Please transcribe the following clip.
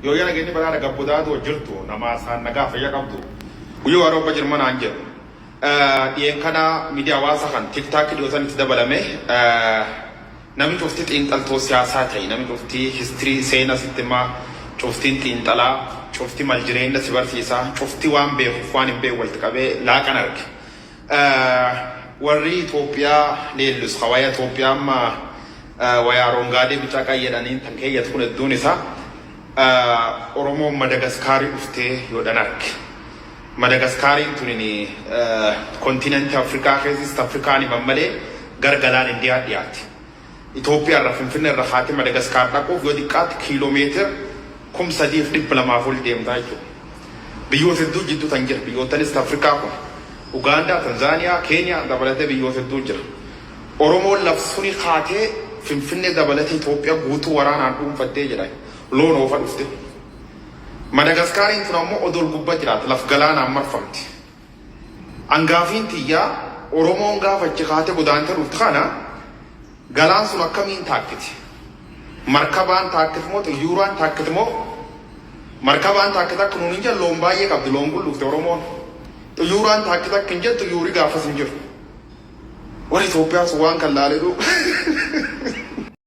Yoo yana geenye baraara gabbodaatu jirtu nama isaan nagaa fayya qabdu. Guyyoo waaroo abba jirma naan jedhu. Dhiyeen kana miidiyaa hawaasaa kan TikTok dhiyootan itti dabalame, namni cufti xiinxaltoo siyaasaa ta'e, namni cufti history seena sitti himaa, cuftiin xiinxalaa, cufti mal jireenya si barsiisa, cufti waan beekuuf waan hin beeku walitti qabee laaqan arge. Warri Itoophiyaa leellisu hawaaya Itoophiyaa amma wayaa arongaadee bicaa qayyadhaniin tan keeyyatu kun hedduun isaa Oromoon Madagaskaarii dhuftee yoodhan arge. Madagaskaariin tunin kontinentii Afrikaa keessa East Afrikaan himan malee gar galaan Indiyaa dhiyaate. Itoophiyaa irra Finfinnee irra kaatee Madagaskaar dhaquuf yoo xiqqaate kiiloomeetira 3200 ol deemtaa jechuudha. Biyyoota hedduu jidduu tan jira. Biyyoottan East Afrikaa kun Ugaandaa, Tanzaaniyaa, Keeniyaa dabalatee biyyoota hedduu jira. Oromoon laf suni kaatee Finfinnee dabalatee Itoophiyaa guutuu waraanaan dhuunfattee jedha. Loon oofa dhufte. Madagaskaariin tun ammoo odol gubbaa jiraata. Laf galaanaan marfamti. Angaafiin tiyyaa, Oromoon gaafa achi kaatee godaantee dhufte kana galaan sun akkamiin taakkiti? Markabaan taakkiti moo xiyyuuraan taakkiti moo markabaan taakkiti akka nuun hin jedhu, loon baay'ee qabdi, loon gulufte Oromoon. Xiyyuuraan taakkiti akka hin jedhu, xiyyuurri gaafas hin jiru. Warri Itoophiyaas waan kan laalee.